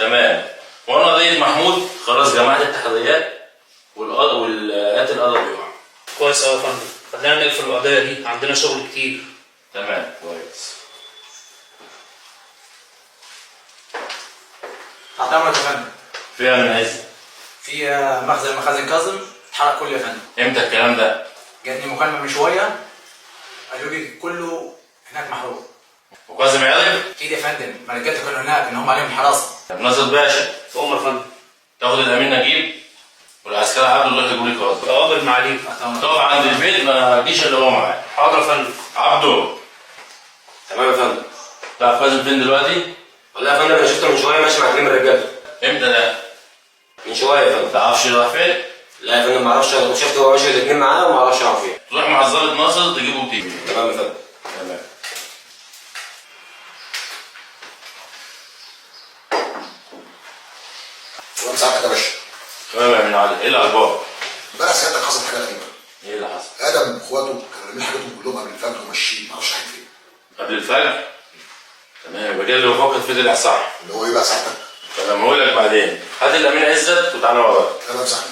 تمام. وانا قضية محمود خلاص جمعت التحريات والقاتل قرب يقع. كويس قوي يا فندم، خلينا نقفل القضية دي، عندنا شغل كتير. تمام كويس. تحت امرك يا فندم. فيها من عز. في مخزن مخازن كاظم اتحرق كله يا فندم. امتى الكلام ده؟ جاتني مكالمة من شوية قالوا لي كله هناك محروق. وكاظم عرف؟ اكيد يا فندم، ما رجالته كانوا هناك ان هم عليهم حراسة. طب ناصر باشا. تؤمر يا فندم. تاخد الامين نجيب والعسكري عبده تروح يجيبوا لي كاظم. توابر معاليك. تقف عند البيت ما تجيش الا هو معاك. حاضر يا فندم. عبده. تمام يا فندم. تعرف كاظم فين دلوقتي؟ والله يا فندم انا شفته من شوية ماشي مع اتنين من رجالته. امتى ده؟ من شوية يا فندم. تعرفش راح فين؟ لا يا فندم ما اعرفش، شفته هو ماشي الاثنين معاه وما اعرفش راح فين. تروح مع الظابط ناصر تجيبه وتيجي. تمام يا فندم. تمام. تمام ساعتك يا باشا. تمام يا من علي، ايه الاخبار؟ امبارح سيادتك حصلت حاجة غريبة. ايه اللي حصل؟ ادم واخواته كانوا رامين حاجتهم كلهم قبل الفجر وماشيين، معرفش رايحين فين. قبل الفجر؟ تمام، يبقى كده اللي بفكر فيه طلع صح. اللي هو ايه بقى ساعتك؟ فلما اقول لك بعدين، هات الامين عزت وتعالى ورايا. تمام ساعتك.